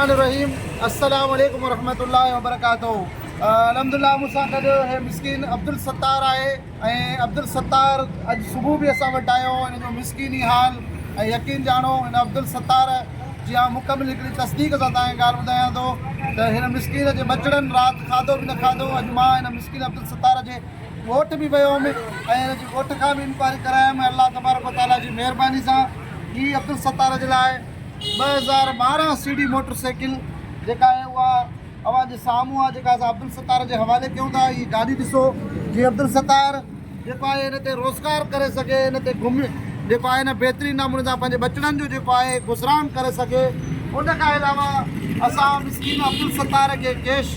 الرحمن الرحيم السلام عليڪم ورحمة الله وبرڪاته الحمدلله مون سان گڏ هي مسڪين عبدالستار آهي ۽ عبدالستار اڄ صبح به اسان وٽ آيو هو هن جو مسڪيني حال ۽ يقين ڄاڻو هن عبدالستار جي آئون مڪمل هڪڙي تصديق سان توهان کي ڳالهه ٻڌايان ٿو ته هن مسڪين جي ٻچڙن رات کاڌو به نه کاڌو اڄ مان هن مسڪين عبدالستار جي ڳوٺ به ويو هيم ۽ هن جي ڳوٺ کان به انڪوائري ڪرايم ۽ الله تبارڪ وتعاليٰ جي مهرباني سان هي عبدالستار جي لاء 2012 سي ڊي موٽر سائيڪل جيڪا آهي اها اوهان جي سامهون آهي جيڪا اسان عبدالستار جي حوالي ڪيون ٿا هي گاڏي ڏسو جي عبدالستار جيڪو آهي هن تي روزگار ڪري سگهي هن تي گهمي جيڪو آهي نه بهترين نموني سان پنهنجي ٻچڙن جو جيڪو آهي گذران ڪري سگهي ان کان علاوه اسان مسڪين عبدالستار کي ڪيش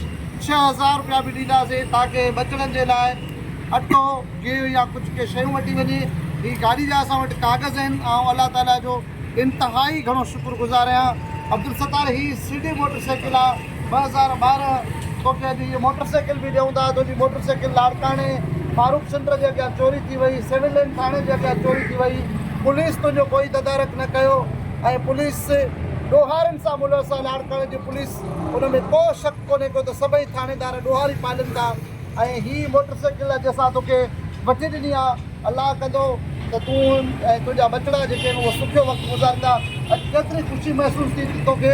6000 روپيا به ڏينداسين تاڪه ٻچڙن جي لاء اٽو گيهه يا ڪجهه ڪي شيون وٺي وڃي هي گاڏي جا اسان وٽ ڪاغذ آهن آئون الله تعالي جو انتهائي گهڻو شڪر گذار آهيان عبدالستار هي سي ڊي موٽر سائيڪل آ 2012 توکي اڄ هيء موٽر سائيڪل به ڏيون ٿا تنهنجي موٽر سائيڪل لاڙڪاڻي فاروق سينٽر جي اڳيان چوري ٿي وئي سول لائين ٿاڻي جي اڳيان چوري ٿي وئي پوليس تنهنجو ڪوئي تدارڪ نه ڪيو ۽ پوليس ڏوهارين سان ملوث آ لاڙڪاڻي جي پوليس ان ۾ ڪو شڪ ڪونهي ڪو ته سڀئي ٿاڻيدار ڏوهاري پالين ٿا ۽ هي موٽر سائيڪل اڄ اسان توکي وٺي ڏني آ الله ڪندو ته تون ۽ تنهنجا ٻچڙا جيڪي آهن اهي سکيو وقت گذاريندا. اڄ ڪيتري خوشي محسوس ٿي ٿي توکي.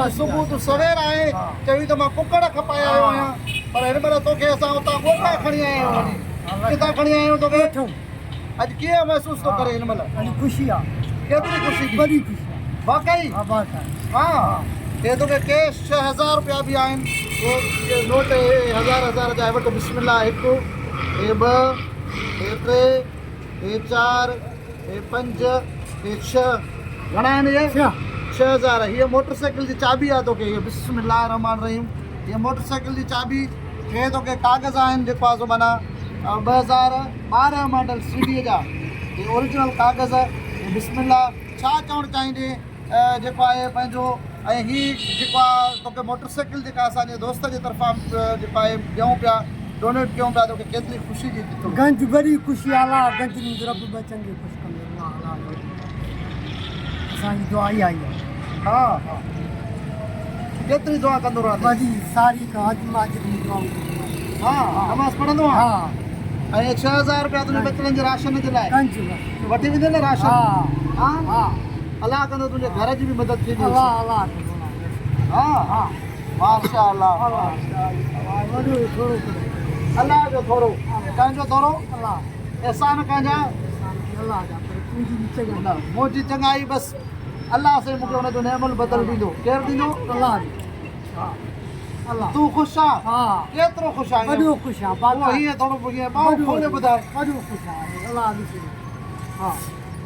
اڄ صبح تون سوير آئين، چوين ته مان ڪڪڙ کپائي آيو آهيان، پر هن مهل توکي اسان اتان ڳوٺان کڻي آيا آهيون وڃي. ڪٿان کڻي آيا آهيون توکي؟ اڄ ڪيئن محسوس ٿو ڪرين هن مهل؟ اڄ خوشي آ. ڪيتري خوشي ٿي؟ وڏي خوشي آ. واقعي؟ ها واقعي. ها. هي توکي ڪيش 6000 روپيا به آهن. اهي نوٽ هي هزار هزار جا وٺ بسم الله هڪ، هي ٻه. هي ٽي، هي چار، هي پنج، هي ڇهه، گهڻا آهن اهي؟ ڇهه. 6000. هيء موٽر سائيڪل جي چاٻي آهي توکي. هيء بسم الله الرحمٰن الرحيم. هيء موٽر سائيڪل جي چاٻي، هي توکي ڪاغذ آهن جيڪو آهي سو معنيٰ 2012 ماڊل سي ڊي جا هي اوريجنل ڪاغذ. هي بسم الله. ڇا چوڻ چاهيندين؟ جيڪو آهي پنهنجو ۽ هي جيڪو آ توکي موٽر سائيڪل جيڪا اسان جي دوست جي طرفان جيڪو آهي ڏيون پيا ڊونيٽ ڪيون پيا توکي ڪيتري خوشي ٿي ٿي. گنج وڏي خوشي الله گنج ڏيندو رب ٻچن کي خوش ڪندو الله الله وڏي اسان جي دعا اها ئي آهي. ها ها ڪيتري دعا ڪندو رهندين. وڏي ساري کان اڄ ماجد جون دعائون ڪندو آهيان. ها نماز پڙهندو آهين. ها. ۽ 6000 رپيا تنهنجي ٻچڙن جي راشن جي لاء. گنج وٺي ويندين نه راشن. ها ها ها. الله ڪندو تنهنجي گهر جي به مدد ٿيندي. الله الله ڪندو. ها ها ماشاء الله الله وڏو ٿورو ڪري. الله جو ٿورو. ڪنهن جو ٿورو؟ الله. احسان ڪنهن جا؟ احسان الله جا پر تنهنجي به چڱائي. نه منهنجي چڱائي بس الله سائين مونکي ان جو نعم البدل ڏيندو. ڪير ڏيندو؟ الله ڏيندو. ها الله. تون خوش آن؟ ها. ڪيترو خوش آهين؟ وڏو خوش آهيان. اهو هيئن ٿورو هيئن ٻانهون کولي ٻڌاء. وڏو خوش آهيان الله ڏسي. ها.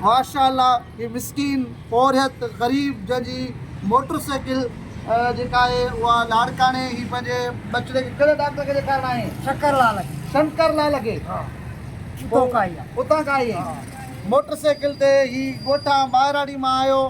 ماشاء الله هي مسڪين پورهيت غريب جنهن جي موٽر سائيڪل جيڪا آهي اها لاڙڪاڻي هي پنهنجي ٻچڙي کي ڪهڙي ڊاڪٽر کي ڏيکارڻ آئين؟ شنڪر لال کي. شنڪر لال کي. ها اتان کان آئي آهي. اتان کان آئي آهي. موٽر سائيڪل تي هي ڳوٺان ٻاهراڙي مان آيو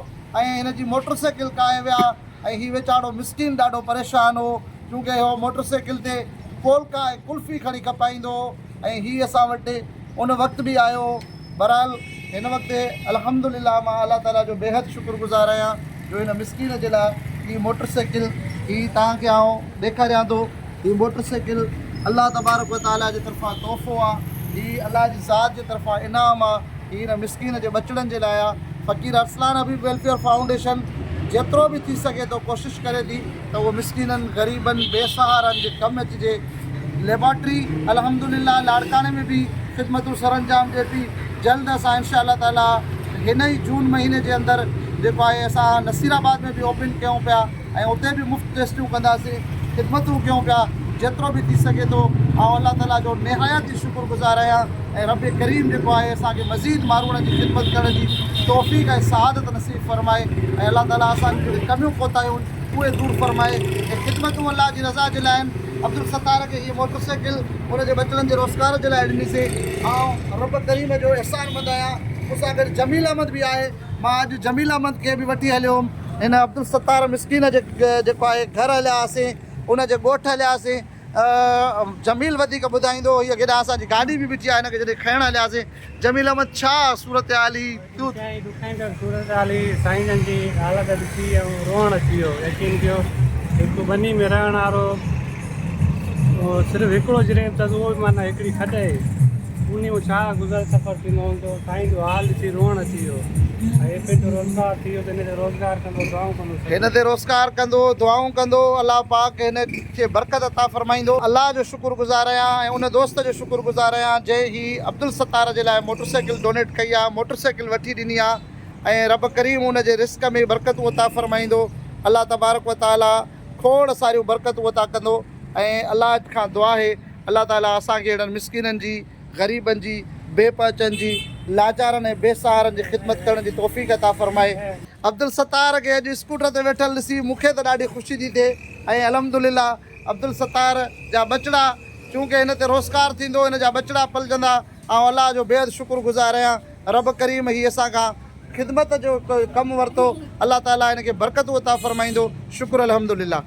۽ هن جي موٽر سائيڪل ڪاهي ويا ۽ هي ويچارو مسڪين ڏاڍو پريشان هو چونڪه هو موٽر سائيڪل تي ڪولڪا ۽ قلفي کڻي کپائيندو هو ۽ هي اسان وٽ ان وقت به آيو هو. بهرحال هن وقت الحمد لله مان الله تعالي جو بيحد شڪر گذار آهيان جو هن مسڪين جي لاء هي موٽر سائيڪل هي توهان کي آئون ڏيکاريان ٿو هي موٽر سائيڪل الله تبارڪ و تعالي جي طرفان تحفو آ هي الله جي ذات جي طرفان انعام آ هي هن مسڪين جي ٻچڙن جي لاء آ فقير ارسلان حبيب ويلفيئر فائونڊيشن جيترو به ٿي سگهي ٿو ڪوشش ڪري ٿي ته اهو مسڪينن غريبن بي سهارن جي ڪم اچجي. ليبارٽري الحمد لله لاڙڪاڻي ۾ به خدمتون سرانجام ڏئي پئي جلد اسان انشاء الله تعالي هن ئي جون مهيني جي اندر جيڪو آهي اسان نصير آباد ۾ به اوپن ڪيون پيا ۽ اتي به مفت ٽيسٽون ڪنداسين خدمتون ڪيون پيا جيترو به ٿي سگهي ٿو آئون الله تعالي جو نهايت ئي شڪر گذار آهيان ۽ رب ڪريم جيڪو آهي اسان کي مزيد ماروئڙن جي خدمت ڪرڻ جي توفيق ۽ سعادت نصيب فرمائي ۽ الله تعالي اسان جون جيڪي ڪميون ڪوتاهيون اهي دور فرمائي ۽ خدمتون الله جي رضا جي لاء آهن. عبدالستار کي هيء موٽر سائيڪل ان جي ٻچڙن جي روزگار جي لاء ڏني سي. آئون رب ڪريم جو احسان مند آهيان. مون سان گڏ جميل احمد به آهي. مان اڄ جميل احمد کي به وٺي هليو هوم. هن عبدالستار مسڪين جي جيڪو آهي گهر هليا هئاسين. ان جي ڳوٺ هليا هئاسين. جميل وڌيڪ ٻڌائيندو. هيء ڪيڏانهن اسان جي گاڏي به بيٺي آهي، هن کي جڏهن کڻڻ هلياسين. جميل احمد ڇا صورتحال هئي؟ انتهائي ڏکائيندڙ صورتحال هئي. سائين جن جي حالت ڏسي ۽ روئڻ اچي ويو. يقين ڪيو هڪ ٻني ۾ رهڻ وارو صرف هڪڙو جريب اٿس اهو به معنيٰ هڪڙي کڏ اهي. انهي مان ڇا گذر سفر ٿيندو هوندو. سائين جو حال ڏسي روئڻ اچي ويو. ۽ پنهنجو روزگار ٿي ويو ته هن تي روزگار ڪندو دعائون ڪندو. هن تي روزگار ڪندو دعائون ڪندو. الله پاڪ هن کي برڪت عطا فرمائيندو. الله جو شڪر گذار آهيان ۽ ان دوست جو شڪر گذار آهيان جنهن هي عبدالستار جي لاء موٽر سائيڪل ڊونيٽ ڪئي آهي موٽر سائيڪل وٺي ڏني آهي ۽ رب ڪريم ان جي رزق ۾ برڪتون عطا فرمائيندو الله تبارڪ و تعالي کوڙ ساريون برڪتون عطا ڪندو ۽ الله کان دعا آهي الله تعالي اسان کي اهڙن مسڪينن جي غريبن جي بي پهچن جي لاچارن ۽ بي سهارن جي خدمت ڪرڻ جي توفيق عطا فرمائي. عبدالستار کي اڄ اسڪوٽر تي ويٺل ڏسي مون کي ته ڏاڍي خوشي ٿي ٿئي ۽ الحمدلله عبدالستار جا ٻچڙا چونڪه هن تي روزگار ٿيندو هن جا ٻچڙا پلجندا آئون الله جو بيحد شڪر گذار آهيان رب ڪريم هي اسان کان خدمت جو ڪم ورتو الله تعالي هن کي برڪتون عطا فرمائيندو شڪر الحمدلله.